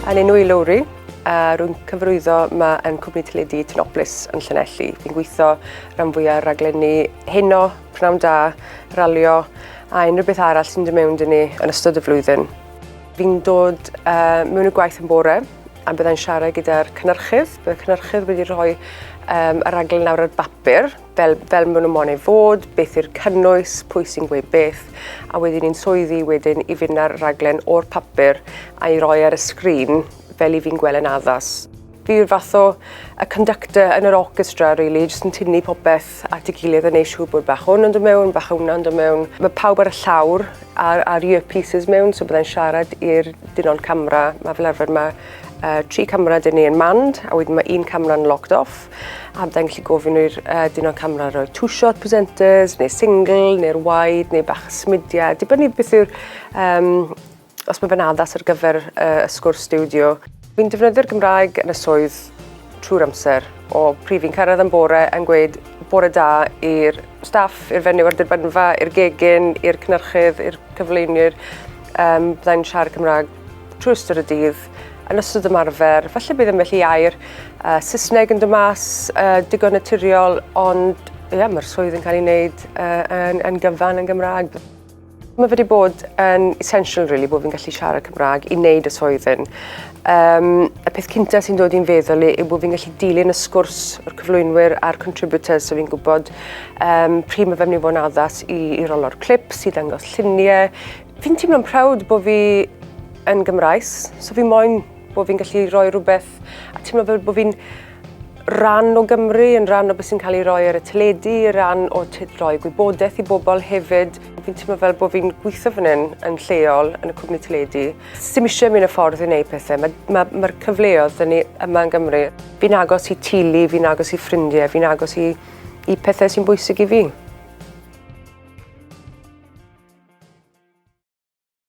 Yn enw i Lowri, a rwy'n cyfarwyddo yma yn cwmni teledu Tinopolis yn Llanelli. Fi'n gweithio rhan fwyaf ar raglenni heno, pnawn da, ralio a unrhyw beth arall sy'n dod mewn dyn ni yn ystod y flwyddyn. Fi'n dod mewn y gwaith yn bore a byddai'n siarad gyda'r cynhyrchydd. Bydd y cynhyrchydd wedi rhoi y raglen lawr ar bapur fel, fel maen nhw moyn ei fod, beth yw'r cynnwys, pwy sy'n gweud beth, a wedyn ni'n swyddi wedyn i fynd â'r raglen o'r papur a'i roi ar y sgrin fel i fi'n gweld yn addas. Fi yw'r fath o y conductor yn yr orchestra, really, jyst yn tynnu popeth at ei gilydd a neud siŵr bod bach hwn yn dod mewn, bach hwnna yn dod mewn. Mae pawb ar y llawr a'r, ar earpieces mewn, so byddai'n siarad i'r dynon camera. Mae fel arfer mae tri camera dyn ni yn manned, a wedyn mae un camera'n locked off. A byddai'n gallu gofyn i'r dynon camera roi two-shot presenters, neu single, neu'r wide, neu bach o symudiad. Dibynnu beth yw'r um, os mae fe'n addas ar gyfer y sgwrs stiwdio. Fi'n defnyddio'r Gymraeg yn y swydd trwy'r amser. O pryd fi'n cyrraedd yn bore yn gweud bore da i'r staff, i'r fenyw ar derbynfa, i'r gegin, i'r cynhyrchydd, i'r cyflwynwyr. Byddai'n siarad Cymraeg trwy ystod y dydd, yn ystod ymarfer. Falle bydd ambell i air Saesneg yn dod mas digon naturiol, ond ie, yeah, mae'r swydd yn cael ei wneud yn gyfan yn Gymraeg. Mae fe wedi bod yn essential, really, bod fi'n gallu siarad Cymraeg i wneud y swydd hyn. Y peth cyntaf sy'n dod i'n feddwl i yw bod fi'n gallu dilyn y sgwrs o'r cyflwynwyr a'r contributors, so fi'n gwybod pryd mae fe'n mynd i fod yn addas i rolo'r clips, i ddangos lluniau. Fi'n teimlo'n proud bod fi yn Gymraes, so fi moyn bod fi'n gallu rhoi rhywbeth a teimlo fel bod fi'n rhan o Gymru, yn rhan o beth sy'n cael ei roi ar y teledu, rhan o roi gwybodaeth i bobl hefyd. Fi'n teimlo fel bod fi'n gweithio fan hyn yn lleol yn y cwmni teledu. Sim eisiau mynd y ffordd i wneud pethau. Mae'r ma, ma, ma cyfleoedd dyn ni yma yn Gymru. Fi'n agos i teulu, fi'n agos i ffrindiau, fi'n agos i pethau sy'n bwysig i fi.